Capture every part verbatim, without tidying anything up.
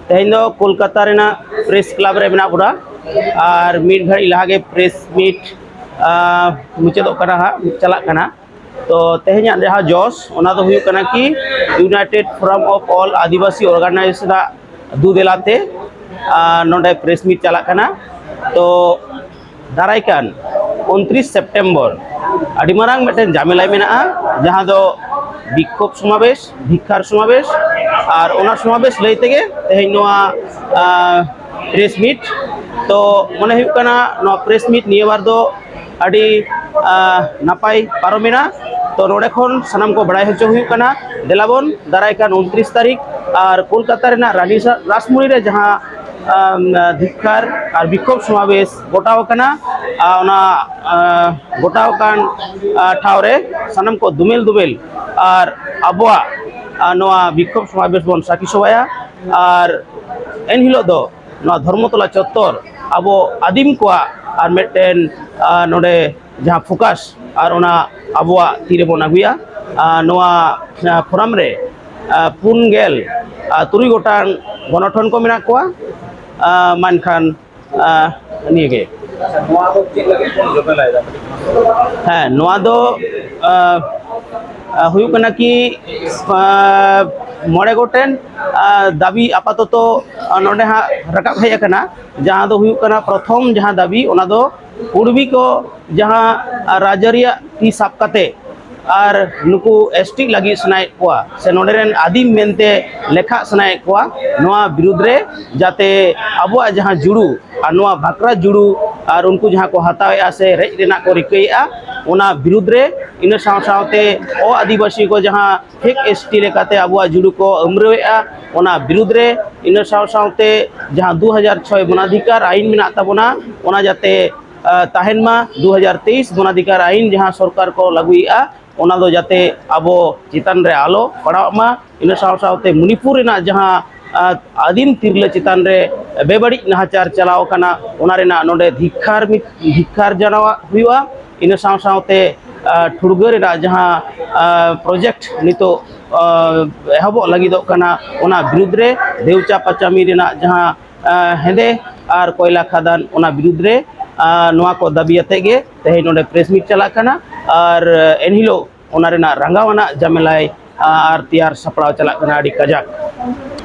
ᱛᱮᱦᱮᱧ ᱫᱚ ᱠᱳᱞᱠᱟᱛᱟ ᱨᱮᱱᱟᱜ ᱯᱨᱮᱥ ᱠᱞᱟᱵᱽ ᱨᱮ ᱢᱮᱱᱟᱜ ᱵᱚᱱᱟ᱾ ᱟᱨ ᱢᱤᱫ ᱜᱷᱟᱹᱲᱤᱡ ᱞᱟᱦᱟ ᱜᱮ ᱯᱨᱮᱥ ᱢᱤᱴ ᱢᱩᱪᱟᱹᱫᱚᱜ ᱠᱟᱱᱟ, ᱦᱟᱸᱜ ᱪᱟᱞᱟᱜ ᱠᱟᱱᱟ᱾ ᱛᱚ ᱛᱮᱦᱮᱧᱟᱜ ᱡᱟᱦᱟᱸ ᱡᱚᱥ, ᱚᱱᱟ ᱫᱚ ᱦᱩᱭᱩᱜ ᱠᱟᱱᱟ ᱠᱤ United Forum of All Adivasi Organization ᱟᱜ ᱫᱩᱫᱮᱞᱟ ᱛᱮ, ᱟᱨ ᱱᱚᱰᱮ ᱯᱨᱮᱥ ᱢᱤᱴ ᱪᱟᱞᱟᱜ ᱠᱟᱱᱟ᱾ ᱛᱚ ᱫᱟᱨᱟᱭ ᱠᱟᱱ ᱩᱱᱛᱨᱤᱥ ᱥᱮᱯᱴᱮᱢᱵᱚᱨ ᱟᱹᱰᱤ ᱢᱟᱨᱟᱝ ᱢᱤᱫᱴᱮᱱ ᱡᱟᱢᱮᱞᱟᱭ ᱢᱮᱱᱟᱜᱼᱟ, ᱡᱟᱦᱟᱸ ᱫᱚ ᱵᱤᱠᱠᱷᱳᱵ ᱥᱚᱢᱟᱵᱮᱥ, ᱫᱷᱤᱠᱠᱷᱟᱨ ᱥᱚᱢᱟᱵᱮᱥ᱾ ᱟᱨ ᱚᱱᱟ ᱥᱚᱢᱟᱵᱮᱥ ᱞᱟᱹᱭ ᱛᱮᱜᱮ ᱛᱮᱦᱮᱧ ᱱᱚᱣᱟ ᱯᱨᱮᱥ ᱢᱤᱴ᱾ ᱛᱚ ᱢᱚᱱᱮ ᱦᱩᱭᱩᱜ ᱠᱟᱱᱟ ᱱᱚᱣᱟ ᱯᱨᱮᱥ ᱢᱤᱴ ᱱᱤᱭᱟᱹ ᱵᱟᱨ ᱫᱚ ᱟᱹᱰᱤ ᱟᱸ, ᱱᱟᱯᱟᱭ ᱯᱟᱨᱚᱢᱮᱱᱟ᱾ ᱛᱚ ᱱᱚᱰᱮ ᱠᱷᱚᱱ ᱥᱟᱱᱟᱢ ᱠᱚ ᱵᱟᱲᱟᱭ ᱦᱚᱪᱚ ᱦᱩᱭᱩᱜ ᱠᱟᱱᱟ, ᱫᱮᱞᱟᱵᱚᱱ ᱫᱟᱨᱟᱭ ᱠᱟᱱ ᱩᱱᱛᱨᱤᱥ ᱛᱟᱹᱨᱤᱠᱷ ᱟᱨ ᱠᱳᱞᱠᱟᱛᱟ ᱨᱮᱱᱟᱜ ᱨᱟᱱᱤ ᱥᱟ-, ᱨᱟᱥᱢᱩᱱᱤ ᱨᱮ ᱡᱟᱦᱟᱸ ᱟᱢ, ᱫᱷᱤᱠᱠᱷᱟᱨ ᱟᱨ ᱵᱤᱠᱠᱷᱳᱵ ᱥᱚᱢᱟᱵᱮᱥ ᱜᱚᱴᱟᱣ ᱟᱠᱟᱱᱟ, ᱟᱨ ᱚᱱᱟ ᱟᱸ, ᱜᱚᱴᱟᱣ ᱟᱠᱟᱱ ᱟᱸ, ᱴᱷᱟᱶ ᱨᱮ ᱥᱟᱱᱟᱢ ᱠᱚ ᱫᱩᱢᱮᱞ ᱫᱩᱢᱮᱞ ᱟᱨ ᱟᱵᱚᱣᱟᱜ ᱟᱸ, ᱱᱚᱣᱟ ᱵᱤᱠᱠᱷᱳᱵ ᱥᱚᱢᱟᱵᱮᱥ ᱵᱚᱱ ᱥᱟᱹᱠᱷᱤ ᱥᱚᱵᱷᱟᱭᱟ᱾ ᱟᱨ ᱮᱱᱦᱤᱞᱳᱜ ᱫᱚ ᱱᱚᱣᱟ ᱫᱷᱚᱨᱢᱚᱛᱚᱞᱟ ᱪᱚᱛᱛᱚᱨ ᱟᱵᱚ ᱟᱹᱫᱤᱢ ᱠᱚᱣᱟᱜ ᱟᱨ ᱢᱤᱫᱴᱮᱱ ᱟᱸ, ᱱᱚᱰᱮ ᱡᱟᱦᱟᱸ ᱯᱷᱳᱠᱟᱥ ᱟᱨ ᱚᱱᱟ ᱟᱵᱚᱣᱟᱜ ᱛᱤ ᱨᱮᱵᱚᱱ ᱟᱹᱜᱩᱭᱟ᱾ ᱟᱨ ᱱᱚᱣᱟ ᱟᱸ, ᱯᱷᱳᱨᱟᱢ ᱨᱮ ᱟᱸ, ᱯᱩᱱ ᱜᱮᱞ ᱟᱨ ᱛᱩᱨᱩᱭ ᱜᱚᱴᱟᱝ ᱜᱚᱱᱚᱴᱷᱚᱱ ᱠᱚ ᱢᱮᱱᱟᱜ ᱠᱚᱣᱟ᱾ ᱟᱸ, ᱢᱮᱱᱠᱷᱟᱱ ᱟᱸ, ᱱᱤᱭᱟᱹᱜᱮ᱾ ᱟᱪᱪᱷᱟ, ᱱᱚᱣᱟ ᱫᱚ ᱪᱮᱫ ᱞᱟᱹᱜᱤᱫ ᱵᱚᱱ ᱡᱚᱢᱮᱞᱟᱭᱮᱫᱟ? ᱦᱮᱸ, ᱱᱚᱣᱟ ᱫᱚ ᱟᱸ, ᱟᱸ, ᱦᱩᱭᱩᱜ ᱠᱟᱱᱟ ᱠᱤ ᱟᱸ, ᱢᱚᱬᱮ ᱜᱚᱴᱮᱱ ᱟᱸ, ᱫᱟᱹᱵᱤ ᱟᱯᱟᱛᱚᱛᱚ ᱟᱸ, ᱱᱚᱰᱮ ᱦᱟᱸᱜ ᱨᱟᱠᱟᱵ ᱦᱮᱡ ᱟᱠᱟᱱᱟ᱾ ᱡᱟᱦᱟᱸ ᱫᱚ ᱦᱩᱭᱩᱜ ᱠᱟᱱᱟ ᱯᱨᱚᱛᱷᱚᱢ ᱡᱟᱦᱟᱸ ᱫᱟᱹᱵᱤ, ᱚᱱᱟ ᱫᱚ ᱠᱩᱲᱢᱤ ᱠᱚ ᱡᱟᱦᱟᱸ ᱨᱟᱡᱽᱟᱹᱨᱤᱭᱟᱜ ᱛᱤ ᱥᱟᱵ ᱠᱟᱛᱮ ᱟᱨ ᱱᱩᱠᱩ ᱮᱥ ᱴᱤ ᱞᱟᱹᱜᱤᱫ ᱥᱟᱱᱟᱭᱮᱫ ᱠᱚᱣᱟ ᱥᱮ ᱱᱚᱰᱮ ᱨᱮᱱ ᱟᱹᱫᱤᱢ ᱢᱮᱱᱛᱮ ᱞᱮᱠᱷᱟᱜ ᱥᱟᱱᱟᱭᱮᱫ ᱠᱚᱣᱟ, ᱱᱚᱣᱟ ᱵᱤᱨᱩᱫᱽ ᱨᱮ ᱡᱟᱛᱮ ᱟᱵᱚᱣᱟᱜ ᱡᱟᱦᱟᱸ ᱡᱩᱲᱩ ᱟᱨ ᱱᱚᱣᱟ ᱵᱷᱟᱠᱨᱟ ᱡᱩᱲᱩ ᱟᱨ ᱩᱱᱠᱩ ᱡᱟᱦᱟᱸ ᱠᱚ ᱦᱟᱛᱟᱣᱮᱫᱼᱟ ᱥᱮ ᱨᱮᱡ ᱨᱮᱱᱟᱜ ᱠᱚ ᱨᱤᱠᱟᱹᱭᱮᱫᱼᱟ, ᱚᱱᱟ ᱵᱤᱨᱩᱫᱽ ᱨᱮ, ᱤᱱᱟᱹ ᱥᱟᱶ ᱥᱟᱶᱛᱮ ᱚ ᱟᱹᱫᱤᱵᱟᱹᱥᱤ ᱠᱚ ᱡᱟᱦᱟᱸ ᱯᱷᱮᱠ ᱮᱥ ᱴᱤ ᱞᱮᱠᱟᱛᱮ ᱟᱵᱚᱣᱟᱜ ᱡᱩᱲᱩ ᱠᱚ ᱟᱹᱢᱨᱟᱹᱣᱮᱫᱼᱟ, ᱚᱱᱟ ᱵᱤᱨᱩᱫᱽ ᱨᱮ, ᱤᱱᱟᱹ ᱥᱟᱶ ᱥᱟᱶᱛᱮ ᱡᱟᱦᱟᱸ ᱫᱩ ᱦᱟᱡᱟᱨ ᱪᱷᱚᱭ ᱵᱚᱱᱟᱫᱷᱤᱠᱟᱨ ᱟᱭᱤᱱ ᱢᱮᱱᱟᱜ ᱛᱟᱵᱚᱱᱟ, ᱚᱱᱟ ᱡᱟᱛᱮ ᱟᱸ, ᱛᱟᱦᱮᱱ ᱢᱟ᱾ ᱫᱩ ᱦᱟᱡᱟᱨ ᱛᱮᱭᱤᱥ ᱵᱚᱱᱟᱫᱷᱤᱠᱟᱨ ᱟᱭᱤᱱ ᱡᱟᱦᱟᱸ ᱥᱚᱨᱠᱟᱨ ᱠᱚ ᱞᱟᱹᱜᱩᱭᱮᱫᱼᱟ, ᱚᱱᱟ ᱫᱚ ᱡᱟᱛᱮ ᱟᱵᱚ ᱪᱮᱛᱟᱱ ᱨᱮ ᱟᱞᱚ ᱯᱟᱲᱟᱣᱜ ᱢᱟ᱾ ᱤᱱᱟᱹ ᱥᱟᱶ ᱥᱟᱶᱛᱮ ᱢᱚᱱᱤᱯᱩᱨ ᱨᱮᱱᱟᱜ ᱡᱟᱦᱟᱸ ᱟᱸ, ᱟᱹᱫᱤᱢ ᱛᱤᱨᱞᱟᱹ ᱪᱮᱛᱟᱱ ᱨᱮ ᱵᱮᱵᱟᱹᱲᱤᱡ ᱱᱟᱦᱟᱪᱟᱨ ᱪᱟᱞᱟᱣ ᱟᱠᱟᱱᱟ, ᱚᱱᱟ ᱨᱮᱱᱟᱜ ᱱᱚᱰᱮ ᱫᱷᱤᱠᱠᱷᱟᱨ ᱢᱤ-, ᱫᱷᱤᱠᱠᱷᱟᱨ ᱡᱟᱱᱟᱣᱟᱜ ᱦᱩᱭᱩᱜᱼᱟ᱾ ᱤᱱᱟᱹ ᱥᱟᱶ ᱥᱟᱶᱛᱮ ᱟᱸ, ᱴᱷᱩᱲᱜᱟᱹ ᱨᱮᱱᱟᱜ ᱡᱟᱦᱟᱸ ᱟᱸ, ᱯᱨᱚᱡᱮᱠᱴ ᱱᱤᱛᱚᱜ ᱮᱦᱚᱵᱚᱜ ᱞᱟᱹᱜᱤᱫᱚᱜ ᱠᱟᱱᱟ, ᱚᱱᱟ ᱵᱤᱨᱩᱫᱽ ᱨᱮ, ᱫᱮᱣᱪᱟ ᱯᱟᱪᱟᱢᱤ ᱨᱮᱱᱟᱜ ᱡᱟᱦᱟᱸ ᱦᱮᱸᱫᱮ ᱟᱨ ᱠᱚᱭᱞᱟ ᱠᱷᱟᱫᱟᱱ, ᱚᱱᱟ ᱵᱤᱨᱩᱫᱽ ᱨᱮ ᱱᱚᱣᱟ ᱠᱚ ᱫᱟᱹᱵᱤ ᱟᱛᱮ ᱜᱮ ᱛᱮᱦᱮᱧ ᱱᱚᱰᱮ ᱯᱨᱮᱥ ᱢᱤᱴ ᱪᱟᱞᱟᱜ ᱠᱟᱱᱟ᱾ ᱟᱨ ᱮᱱᱦᱤᱞᱳᱜ ᱚᱱᱟ ᱨᱮᱱᱟᱜ ᱨᱟᱸᱜᱟᱣ ᱟᱱᱟᱜ ᱡᱟᱢᱮᱞᱟᱭ ᱟᱨ ᱛᱮᱭᱟᱨ ᱥᱟᱯᱲᱟᱣ ᱪᱟᱞᱟᱜ ᱠᱟᱱᱟ ᱟᱹᱰᱤ ᱠᱟᱡᱟᱠ᱾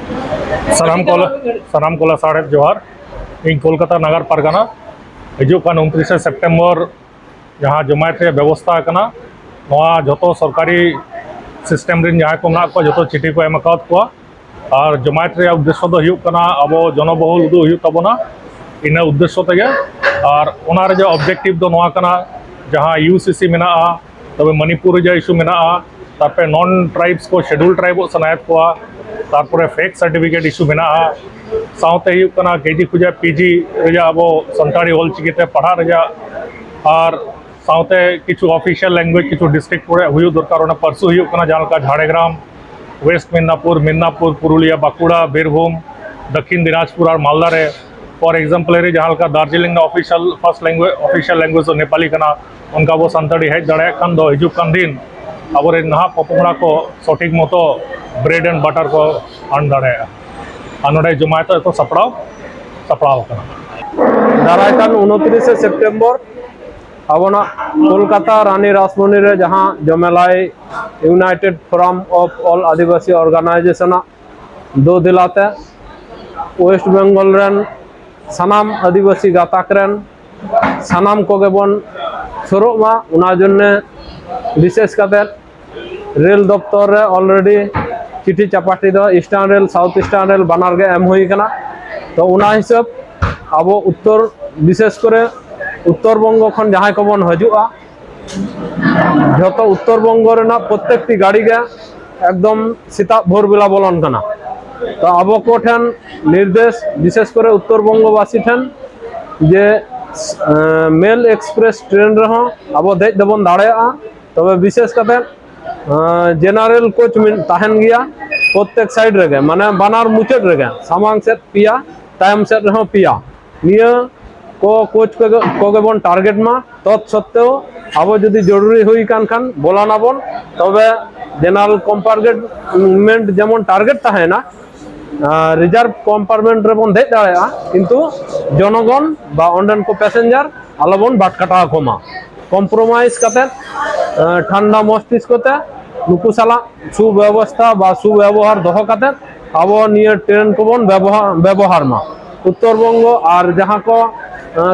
ᱥᱟᱱᱟᱢ ᱠᱚ ᱥᱟᱱᱟᱢ ᱠᱚ ᱞᱟᱥᱟᱲᱦᱮᱫ ᱡᱚᱦᱟᱨ᱾ ᱤᱧ ᱠᱳᱞᱠᱟᱛᱟ ᱱᱟᱜᱟᱨ ᱯᱟᱨᱜᱟᱱᱟ᱾ ᱦᱤᱡᱩᱜ ᱠᱟᱱ ᱩᱱᱛᱨᱤᱥᱮ ᱥᱮᱯᱴᱮᱢᱵᱚᱨ ᱡᱟᱦᱟᱸ ᱡᱚᱢᱟᱭᱮᱛ ᱨᱮᱭᱟᱜ ᱵᱮᱵᱚᱥᱛᱷᱟ ᱟᱠᱟᱱᱟ, ᱱᱚᱣᱟ ᱡᱷᱚᱛᱚ ᱥᱚᱨᱠᱟᱨᱤ ᱥᱤᱥᱴᱮᱢ ᱨᱮᱱ ᱡᱟᱦᱟᱸᱭ ᱠᱚ ᱢᱮᱱᱟᱜ ᱠᱚᱣᱟ, ᱡᱷᱚᱛᱚ ᱪᱤᱴᱷᱤ ᱠᱚ ᱮᱢ ᱟᱠᱟᱣᱟᱫ ᱠᱚᱣᱟ᱾ ᱟᱨ ᱡᱚᱢᱟᱭᱮᱛ ᱨᱮᱭᱟᱜ ᱩᱫᱽᱫᱮᱥᱥᱚ ᱫᱚ ᱦᱩᱭᱩᱜ ᱠᱟᱱᱟ ᱟᱵᱚ ᱡᱚᱱᱚᱵᱚᱦᱩᱞ ᱩᱫᱩᱜ ᱦᱩᱭᱩᱜ ᱛᱟᱵᱚᱱᱟ, ᱤᱱᱟᱹ ᱩᱫᱽᱫᱮᱥᱥᱚ ᱛᱮᱜᱮ᱾ ᱟᱨ ᱚᱱᱟ ᱨᱮᱭᱟᱜ ᱚᱵᱡᱮᱠᱴᱤᱵᱷ ᱫᱚ ᱱᱚᱣᱟ ᱠᱟᱱᱟ, ᱡᱟᱦᱟᱸ ᱤᱭᱩ ᱥᱤ ᱥᱤ ᱢᱮᱱᱟᱜᱼᱟ, ᱛᱚᱵᱮ ᱢᱚᱱᱤᱯᱩᱨ ᱨᱮᱭᱟᱜ ᱤᱥᱩ ᱢᱮᱱᱟᱜᱼᱟ, ᱛᱟᱨᱯᱚᱨᱮ ᱱᱚᱱ ᱴᱨᱟᱭᱤᱵᱥ ᱠᱚ ᱥᱮᱰᱩᱞ ᱴᱨᱟᱭᱤᱵᱚᱜ ᱥᱟᱱᱟᱭᱮᱫ ᱠᱚᱣᱟ, ᱛᱟᱨᱯᱚᱨᱮ ᱯᱷᱮᱠ ᱥᱟᱨᱴᱤᱯᱷᱤᱠᱮᱴ ᱤᱥᱩ ᱢᱮᱱᱟᱜᱼᱟ, ᱥᱟᱶᱛᱮ ᱦᱩᱭᱩᱜ ᱠᱟᱱᱟ ᱠᱮ ᱡᱤ ᱠᱷᱚᱱᱟᱜ ᱯᱤ ᱡᱤ ᱨᱮᱭᱟᱜ ᱟᱵᱚ ᱥᱟᱱᱛᱟᱲᱤ ᱚᱞ ᱪᱤᱠᱤ ᱛᱮ ᱯᱟᱲᱦᱟᱜ ᱨᱮᱭᱟᱜ, ᱟᱨ ᱥᱟᱶᱛᱮ ᱠᱤᱪᱷᱩ ᱚᱯᱷᱤᱥᱤᱭᱟᱞ ᱞᱮᱝᱜᱩᱭᱮᱡᱽ ᱠᱤᱪᱷᱩ ᱰᱤᱥᱴᱨᱤᱠᱴ ᱠᱚᱨᱮ ᱦᱩᱭᱩᱜ ᱫᱚᱨᱠᱟᱨ, ᱚᱱᱟ ᱯᱟᱹᱨᱥᱤ ᱦᱩᱭᱩᱜ ᱠᱟᱱᱟ, ᱡᱟᱦᱟᱸ ᱞᱮᱠᱟ ᱡᱷᱟᱲᱜᱨᱟᱢ, ᱳᱭᱮᱥᱴ ᱢᱮᱫᱽᱱᱟᱯᱩᱨ, ᱢᱮᱫᱽᱱᱟᱯᱩᱨ, ᱯᱩᱨᱩᱞᱤᱭᱟ, ᱵᱟᱸᱠᱩᱲᱟ, ᱵᱤᱨᱵᱷᱩᱢ, ᱫᱚᱠᱠᱷᱤᱱ ᱫᱤᱱᱟᱡᱽᱯᱩᱨ ᱟᱨ ᱢᱟᱞᱫᱟ ᱨᱮ᱾ ᱯᱷᱚᱨ ᱮᱠᱡᱟᱢᱯᱞ ᱨᱮ ᱡᱟᱦᱟᱸ ᱞᱮᱠᱟ ᱫᱟᱨᱡᱤᱞᱤᱝ ᱨᱮᱱᱟᱜ official first language, official language ᱫᱚ ᱱᱮᱯᱟᱞᱤ ᱠᱟᱱᱟ, ᱚᱱᱠᱟ ᱟᱵᱚ ᱥᱟᱱᱛᱟᱲᱤ ᱦᱮᱡ ᱫᱟᱲᱮᱭᱟᱜ ᱠᱷᱟᱱ ᱫᱚ ᱦᱤᱡᱩᱜ ᱠᱟᱱ ᱫᱤᱱ ᱟᱵᱚᱨᱮᱱ ᱱᱟᱦᱟᱜ ᱯᱚᱯᱚᱝᱲᱟ ᱠᱚ ᱥᱚᱴᱷᱤᱠ ᱢᱚᱛᱚ ᱵᱨᱮᱰ ᱮᱱᱰ ᱵᱟᱴᱟᱨ ᱠᱚ ᱟᱱ ᱫᱟᱲᱮᱭᱟᱜᱼᱟ᱾ ᱟᱨ ᱱᱚᱰᱮ ᱡᱚᱢᱟᱭᱮᱛ ᱠᱚ ᱥᱟᱯᱲᱟᱣ ᱥᱟᱯᱲᱟᱣ ᱟᱠᱟᱱᱟ᱾ ᱫᱟᱨᱟᱭ ᱠᱟᱱ ᱩᱱᱛᱨᱤᱥᱮ ᱥᱮᱯᱴᱮᱢᱵᱚᱨ ᱟᱵᱚᱱᱟᱜ ᱠᱳᱞᱠᱟᱛᱟ ᱨᱟᱱᱤ ᱨᱟᱥᱢᱚᱱᱤ ᱨᱮ ᱡᱟᱦᱟᱸ ᱡᱚᱢᱮᱞᱟᱭ ᱤᱭᱩᱱᱟᱭᱴᱮᱰ ᱯᱷᱳᱨᱟᱢ ᱚᱯᱷ ᱚᱞ ᱟᱹᱫᱤᱵᱟᱹᱥᱤ ᱚᱨᱜᱟᱱᱟᱭᱡᱮᱥᱚᱱᱟᱜ ᱫᱳ ᱫᱮᱞᱟᱛᱮ ᱳᱭᱮᱥᱴ ᱵᱮᱝᱜᱚᱞ ᱨᱮᱱ ᱥᱟᱱᱟᱢ ᱟᱹᱫᱤᱵᱟᱹᱥᱤ ᱜᱟᱛᱟᱠ ᱨᱮᱱ ᱥᱟᱱᱟᱢ ᱠᱚᱜᱮ ᱵᱚᱱ ᱥᱩᱨᱩᱜ ᱢᱟ᱾ ᱚᱱᱟ ᱡᱚᱱᱱᱮ ᱵᱤᱥᱮᱥ ᱠᱟᱛᱮ ᱨᱮᱞ ᱫᱚᱯᱛᱚᱨ ᱨᱮ ᱚᱞᱨᱮᱰᱤ ᱪᱤᱴᱷᱤ ᱪᱟᱯᱟᱴᱷᱤ ᱫᱚ eastern rail, South eastern rail ᱵᱟᱱᱟᱨ ᱜᱮ ᱮᱢ ᱦᱩᱭ ᱠᱟᱱᱟ᱾ ᱛᱚ ᱚᱱᱟ ᱦᱤᱥᱟᱹᱵ ᱟᱵᱚ ᱩᱛᱛᱚᱨ, ᱵᱤᱥᱮᱥ ᱠᱚᱨᱮ ᱩᱛᱛᱚᱨ ᱵᱚᱝᱜᱚ ᱠᱷᱚᱱ ᱡᱟᱦᱟᱸᱭ ᱠᱚᱵᱚᱱ ᱦᱤᱡᱩᱜᱼᱟ, ᱡᱷᱚᱛᱚ ᱩᱛᱛᱚᱨ ᱵᱚᱝᱜᱚ ᱨᱮᱱᱟᱜ ᱯᱨᱚᱛᱛᱮᱠᱴᱤ ᱜᱟᱹᱰᱤ ᱜᱮ ᱮᱠᱫᱚᱢ ᱥᱮᱛᱟᱜ ᱵᱷᱳᱨ ᱵᱮᱞᱟ ᱵᱚᱞᱚᱱ ᱠᱟᱱᱟ᱾ ᱛᱚ ᱟᱵᱚ ᱠᱚᱴᱷᱮᱱ ᱱᱤᱨᱫᱮᱥ, ᱵᱤᱥᱮᱥ ᱠᱚᱨᱮ ᱩᱛᱛᱚᱨ ᱵᱚᱝᱜᱚ ᱵᱟᱥᱤ ᱴᱷᱮᱱ, ᱡᱮ ᱢᱮᱞ ᱮᱠᱥᱯᱨᱮᱥ ᱴᱨᱮᱱ ᱨᱮᱦᱚᱸ ᱟᱵᱚ ᱫᱮᱡ ᱫᱚᱵᱚᱱ ᱫᱟᱲᱮᱭᱟᱜᱼᱟ᱾ ᱛᱚᱵᱮ ᱵᱤᱥᱮᱥ ᱠᱟᱛᱮ ᱡᱮᱱᱟᱨᱮᱞ ᱠᱳᱪ ᱛᱟᱦᱮᱱ ᱜᱮᱭᱟ ᱯᱨᱚᱛᱛᱮᱠ ᱥᱟᱭᱤᱰ ᱨᱮᱜᱮ, ᱢᱟᱱᱮ ᱵᱟᱱᱟᱨ ᱢᱩᱪᱟᱹᱫ ᱨᱮᱜᱮ, ᱥᱟᱢᱟᱝ ᱥᱮᱫ ᱯᱮᱭᱟ, ᱛᱟᱭᱚᱢ ᱥᱮᱫ ᱨᱮᱦᱚᱸ ᱯᱮᱭᱟ᱾ ᱱᱤᱭᱟᱹ ᱠᱚ ᱠᱳᱪ ᱠᱚᱜᱮ, ᱠᱚᱜᱮ ᱵᱚᱱ ᱴᱟᱨᱜᱮᱴ ᱢᱟ᱾ ᱛᱚᱛ ᱥᱚᱛᱛᱮᱣ ᱟᱵᱚ ᱡᱩᱫᱤ ᱡᱚᱨᱩᱨᱤ ᱦᱩᱭ ᱠᱟᱱ ᱠᱷᱟᱱ ᱵᱚᱞᱟᱱᱟᱵᱚᱱ, ᱛᱚᱵᱮ ᱡᱮᱱᱟᱨᱮᱞ ᱠᱚᱢᱯᱟᱨᱴᱢᱮᱱᱴ ᱡᱮᱢᱚᱱ ᱴᱟᱨᱜᱮᱴ ᱛᱟᱦᱮᱱᱟ, ᱨᱤᱡᱟᱨᱵᱷ ᱠᱚᱢᱯᱟᱨᱴᱢᱮᱱᱴ ᱨᱮᱵᱚᱱ ᱫᱮᱡ ᱫᱟᱲᱮᱭᱟᱜᱼᱟ, ᱠᱤᱱᱛᱩ ᱡᱚᱱᱚᱜᱚᱱ ᱵᱟ ᱚᱸᱰᱮᱱ ᱠᱚ ᱯᱮᱥᱮᱧᱡᱟᱨ ᱟᱞᱚᱵᱚᱱ ᱵᱟᱴᱠᱟᱴᱟᱣ ᱠᱚᱢᱟ᱾ ᱠᱚᱢᱯᱨᱳᱢᱟᱭᱤᱡᱽ ᱠᱟᱛᱮ, ᱴᱷᱟᱱᱰᱟ ᱢᱚᱥᱛᱤᱥᱠᱚ ᱛᱮ ᱱᱩᱠᱩ ᱥᱟᱞᱟᱜ ᱥᱩᱵᱮᱵᱚᱥᱛᱷᱟ ᱵᱟ ᱥᱩᱵᱮᱵᱚᱦᱟᱨ ᱫᱚᱦᱚ ᱠᱟᱛᱮ ᱟᱵᱚ ᱱᱤᱭᱟᱹ ᱴᱨᱮᱱ ᱠᱚᱵᱚᱱ ᱵᱮᱵᱚᱦᱟᱨ ᱢᱟ᱾ ᱩᱛᱛᱚᱨᱵᱚᱝᱜᱚ ᱟᱨ ᱡᱟᱦᱟᱸ ᱠᱚ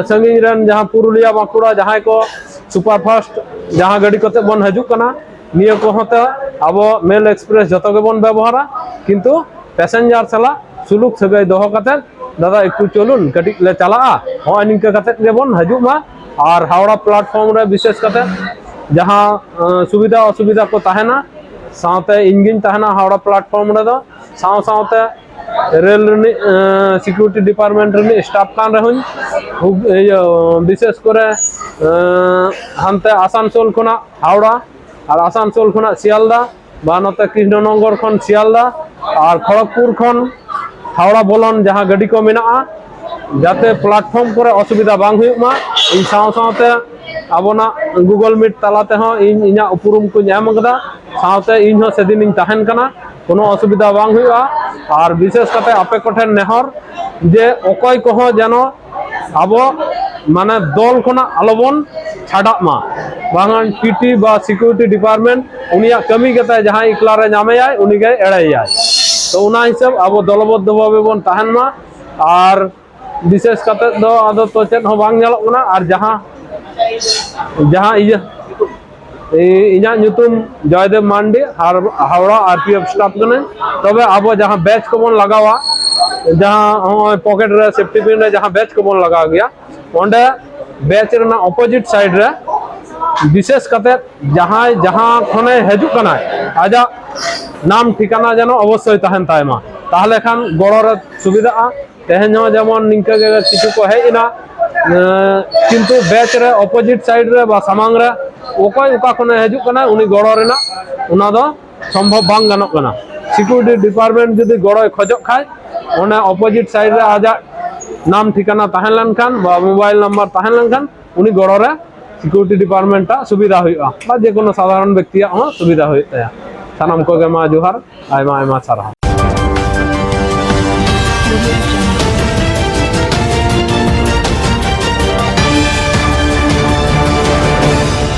ᱥᱟᱺᱜᱤᱧ ᱨᱮᱱ, ᱡᱟᱦᱟᱸ ᱯᱩᱨᱩᱞᱤᱭᱟ, ᱵᱟᱸᱠᱩᱲᱟ, ᱡᱟᱦᱟᱸᱭ ᱠᱚ ᱥᱩᱯᱟᱨ ᱯᱷᱟᱥᱴ ᱡᱟᱦᱟᱸ ᱜᱟᱹᱰᱤ ᱠᱚᱛᱮ ᱵᱚᱱ ᱦᱤᱡᱩᱜ ᱠᱟᱱᱟ, ᱱᱤᱭᱟᱹ ᱠᱚᱦᱚᱸ ᱛᱮ ᱟᱵᱚ ᱢᱮᱞ ᱮᱠᱥᱯᱨᱮᱥ ᱡᱚᱛᱚ ᱜᱮᱵᱚᱱ ᱵᱮᱵᱚᱦᱟᱨᱟ, ᱠᱤᱱᱛᱩ ᱯᱮᱥᱮᱧᱡᱟᱨ ᱥᱟᱞᱟᱜ ᱥᱩᱞᱩᱠ ᱥᱟᱹᱜᱟᱹᱭ ᱫᱚᱦᱚ ᱠᱟᱛᱮ, "ᱫᱟᱫᱟ, ᱮᱠᱴᱩ ᱪᱚᱞᱩᱱ, ᱠᱟᱹᱴᱤᱡ ᱞᱮ ᱪᱟᱞᱟᱜᱼᱟ", ᱦᱚᱸᱜᱼᱚᱭ ᱱᱤᱝᱠᱟᱹ ᱠᱟᱛᱮ ᱜᱮᱵᱚᱱ ᱦᱤᱡᱩᱜ ᱢᱟ᱾ ᱟᱨ ᱦᱟᱣᱲᱟ ᱯᱞᱟᱴᱯᱷᱚᱨᱢ ᱨᱮ ᱵᱤᱥᱮᱥ ᱠᱟᱛᱮ ᱡᱟᱦᱟᱸ ᱥᱩᱵᱤᱫᱷᱟ ᱚᱥᱩᱵᱤᱫᱷᱟ ᱠᱚ ᱛᱟᱦᱮᱱᱟ, ᱥᱟᱶᱛᱮ ᱤᱧ ᱜᱤᱧ ᱛᱟᱦᱮᱱᱟ ᱦᱟᱣᱲᱟ ᱯᱞᱟᱴᱯᱷᱚᱨᱢ ᱨᱮᱫᱚ, ᱥᱟᱶ ᱥᱟᱶᱛᱮ ᱨᱮᱞ ᱨᱤᱱᱤᱡ ᱥᱤᱠᱩᱨᱤᱴᱤ ᱰᱤᱯᱟᱨᱴᱢᱮᱱᱴ ᱨᱤᱱᱤᱡ ᱥᱴᱟᱯ ᱠᱟᱱ ᱨᱮᱦᱚᱸᱧ, ᱤᱭᱟᱹ ᱵᱤᱥᱮᱥ ᱠᱚᱨᱮ ᱦᱟᱱᱛᱮ ᱟᱥᱟᱱᱥᱳᱞ ᱠᱷᱚᱱᱟᱜ ᱦᱟᱣᱲᱟ ᱟᱨ ᱟᱥᱟᱱᱥᱳᱞ ᱠᱷᱚᱱᱟᱜ ᱥᱤᱭᱟᱞᱫᱟ ᱵᱟ ᱱᱚᱛᱮ ᱠᱨᱤᱥᱱᱚᱱᱚᱜᱚᱨ ᱠᱷᱚᱱ ᱥᱤᱭᱟᱞᱫᱟ ᱟᱨ ᱠᱷᱚᱲᱚᱜᱽᱯᱩᱨ ᱠᱷᱚᱱ ᱦᱟᱣᱲᱟ ᱵᱚᱞᱚᱱ ᱡᱟᱦᱟᱸ ᱜᱟᱹᱰᱤ ᱠᱚ ᱢᱮᱱᱟᱜᱼᱟ, ᱡᱟᱛᱮ ᱯᱞᱟᱴᱯᱷᱚᱨᱢ ᱠᱚᱨᱮ ᱚᱥᱩᱵᱤᱫᱷᱟ ᱵᱟᱝ ᱦᱩᱭᱩᱜ ᱢᱟ, ᱤᱧ ᱥᱟᱶ ᱥᱟᱶᱛᱮ ᱟᱵᱚᱱᱟᱜ ᱜᱩᱜᱚᱞ ᱢᱤᱴ ᱛᱟᱞᱟ ᱛᱮᱦᱚᱸ ᱤᱧ ᱤᱧᱟᱹᱜ ᱩᱯᱨᱩᱢ ᱠᱚᱧ ᱮᱢ ᱠᱟᱫᱟ᱾ ᱥᱟᱶᱛᱮ ᱤᱧ ᱦᱚᱸ ᱥᱮᱫᱤᱱᱤᱧ ᱛᱟᱦᱮᱱ ᱠᱟᱱᱟ, ᱠᱳᱱᱳ ᱚᱥᱩᱵᱤᱫᱷᱟ ᱵᱟᱝ ᱦᱩᱭᱩᱜᱼᱟ᱾ ᱟᱨ ᱵᱤᱥᱮᱥ ᱠᱟᱛᱮ ᱟᱯᱮ ᱠᱚᱴᱷᱮᱱ ᱱᱮᱦᱚᱨ ᱡᱮ ᱚᱠᱚᱭ ᱠᱚᱦᱚᱸ ᱡᱮᱱᱚ ᱟᱵᱚ ᱢᱟᱱᱮ ᱫᱚᱞ ᱠᱷᱚᱱᱟᱜ ᱟᱞᱚᱵᱚᱱ ᱪᱷᱟᱰᱟᱜ ᱢᱟ, ᱵᱟᱝᱠᱷᱟᱱ ᱯᱤᱴᱤ ᱵᱟ ᱥᱤᱠᱩᱨᱤᱴᱤ ᱰᱤᱯᱟᱨᱴᱢᱮᱱᱴ ᱩᱱᱤᱭᱟᱜ ᱠᱟᱹᱢᱤ ᱠᱟᱛᱮ ᱡᱟᱦᱟᱸᱭ ᱮᱠᱞᱟ ᱨᱮ ᱧᱟᱢᱮᱭᱟᱭ ᱩᱱᱤᱜᱮ ᱮᱲᱮᱭᱟᱭ᱾ ᱛᱚ ᱚᱱᱟ ᱦᱤᱥᱟᱹᱵ ᱟᱵᱚ ᱫᱚᱞᱚᱵᱚᱫᱽᱫᱷᱚ ᱵᱷᱟᱵᱮ ᱵᱚᱱ ᱛᱟᱦᱮᱱ ᱢᱟ᱾ ᱟᱨ ᱵᱤᱥᱮᱥ ᱠᱟᱛᱮ ᱫᱚ ᱟᱫᱚ ᱛᱚ ᱪᱮᱫ ᱦᱚᱸ ᱵᱟᱝ ᱧᱮᱞᱚᱜ ᱠᱟᱱᱟ᱾ ᱟᱨ ᱡᱟᱦᱟᱸ ᱡᱟᱦᱟᱸ ᱤᱭᱟᱹ ᱤᱧᱟᱹᱜ ᱧᱩᱛᱩᱢ ᱡᱚᱭᱫᱮᱵ ᱢᱟᱱᱰᱤ, ᱦᱟᱣᱲᱟ ᱟᱨ ᱯᱤ ᱮᱯᱷ ᱥᱴᱟᱯ ᱠᱟᱹᱱᱟᱹᱧ᱾ ᱛᱚᱵᱮ ᱟᱵᱚ ᱡᱟᱦᱟᱸ ᱵᱮᱪ ᱠᱚᱵᱚᱱ ᱞᱟᱜᱟᱣᱟ, ᱡᱟᱦᱟᱸ ᱱᱚᱜᱼᱚᱭ ᱯᱚᱠᱮᱴ ᱨᱮ, ᱥᱮᱯᱴᱤ ᱯᱤᱱ ᱨᱮ ᱡᱟᱦᱟᱸ ᱵᱮᱪ ᱠᱚᱵᱚᱱ ᱞᱟᱜᱟᱣ ᱜᱮᱭᱟ, ᱚᱸᱰᱮ ᱵᱮᱪ ᱨᱮᱱᱟᱜ ᱚᱯᱳᱡᱤᱴ ᱥᱟᱭᱤᱰ ᱨᱮ ᱵᱤᱥᱮᱥ ᱠᱟᱛᱮ ᱡᱟᱦᱟᱸᱭ ᱡᱟᱦᱟᱸ ᱠᱷᱚᱱᱮ ᱦᱤᱡᱩᱜ ᱠᱟᱱᱟᱭ, ᱟᱡᱟᱜ ᱱᱟᱢ ᱴᱷᱤᱠᱟᱱᱟ ᱡᱮᱱᱚ ᱚᱵᱚᱥᱥᱳᱭ ᱛᱟᱦᱮᱱ ᱛᱟᱭ ᱢᱟ, ᱛᱟᱦᱚᱞᱮ ᱠᱷᱟᱱ ᱜᱚᱲᱚ ᱨᱮ ᱥᱩᱵᱤᱫᱷᱟᱜᱼᱟ᱾ ᱛᱮᱦᱮᱧ ᱦᱚᱸ ᱡᱮᱢᱚᱱ ᱱᱤᱝᱠᱟᱹ ᱜᱮ ᱠᱤᱪᱷᱩ ᱠᱚ ᱦᱮᱡ ᱮᱱᱟ, ᱮᱸ, ᱠᱤᱱᱛᱩ ᱵᱮᱪ ᱨᱮ ᱚᱯᱳᱡᱤᱴ ᱥᱟᱭᱤᱰ ᱨᱮ ᱵᱟ ᱥᱟᱢᱟᱝ ᱨᱮ ᱚᱠᱚᱭ ᱚᱠᱟ ᱠᱷᱚᱱᱮ ᱦᱤᱡᱩᱜ ᱠᱟᱱᱟ, ᱩᱱᱤ ᱜᱚᱲᱚ ᱨᱮᱱᱟᱜ ᱚᱱᱟ ᱫᱚ ᱥᱚᱢᱵᱷᱚᱵ ᱵᱟᱝ ᱜᱟᱱᱚᱜ ᱠᱟᱱᱟ᱾ ᱥᱤᱠᱩᱨᱤᱴᱤ ᱰᱤᱯᱟᱨᱴᱢᱮᱱᱴ ᱡᱩᱫᱤ ᱜᱚᱲᱚᱭ ᱠᱷᱚᱡᱚᱜ ᱠᱷᱟᱡ, ᱚᱱᱟ ᱚᱯᱳᱡᱤᱴ ᱥᱟᱭᱤᱰ ᱨᱮ ᱟᱡᱟᱜ ᱱᱟᱢ ᱴᱷᱤᱠᱟᱱᱟ ᱛᱟᱦᱮᱸ ᱞᱮᱱᱠᱷᱟᱱ ᱵᱟ ᱢᱳᱵᱟᱭᱤᱞ ᱱᱟᱢᱵᱟᱨ ᱛᱟᱦᱮᱸ ᱞᱮᱱᱠᱷᱟᱱ, ᱩᱱᱤ ᱜᱚᱲᱚ ᱨᱮ ᱥᱤᱠᱩᱨᱤᱴᱤ ᱰᱤᱯᱟᱨᱴᱢᱮᱱᱴ ᱟᱜ ᱥᱩᱵᱤᱫᱷᱟ ᱦᱩᱭᱩᱜᱼᱟ ᱵᱟ ᱡᱮ ᱠᱳᱱᱳ ᱥᱟᱫᱷᱟᱨᱚᱱ ᱵᱮᱠᱛᱤᱭᱟᱜ ᱦᱚᱸ ᱥᱩᱵᱤᱫᱷᱟ ᱦᱩᱭᱩᱜ ᱛᱟᱭᱟ᱾ ᱥᱟᱱᱟᱢ ᱠᱚᱜᱮ ᱢᱟ ᱡᱚᱦᱟᱨ, ᱟᱭᱢᱟ ᱟᱭᱢᱟ ᱥᱟᱨᱦᱟᱣ᱾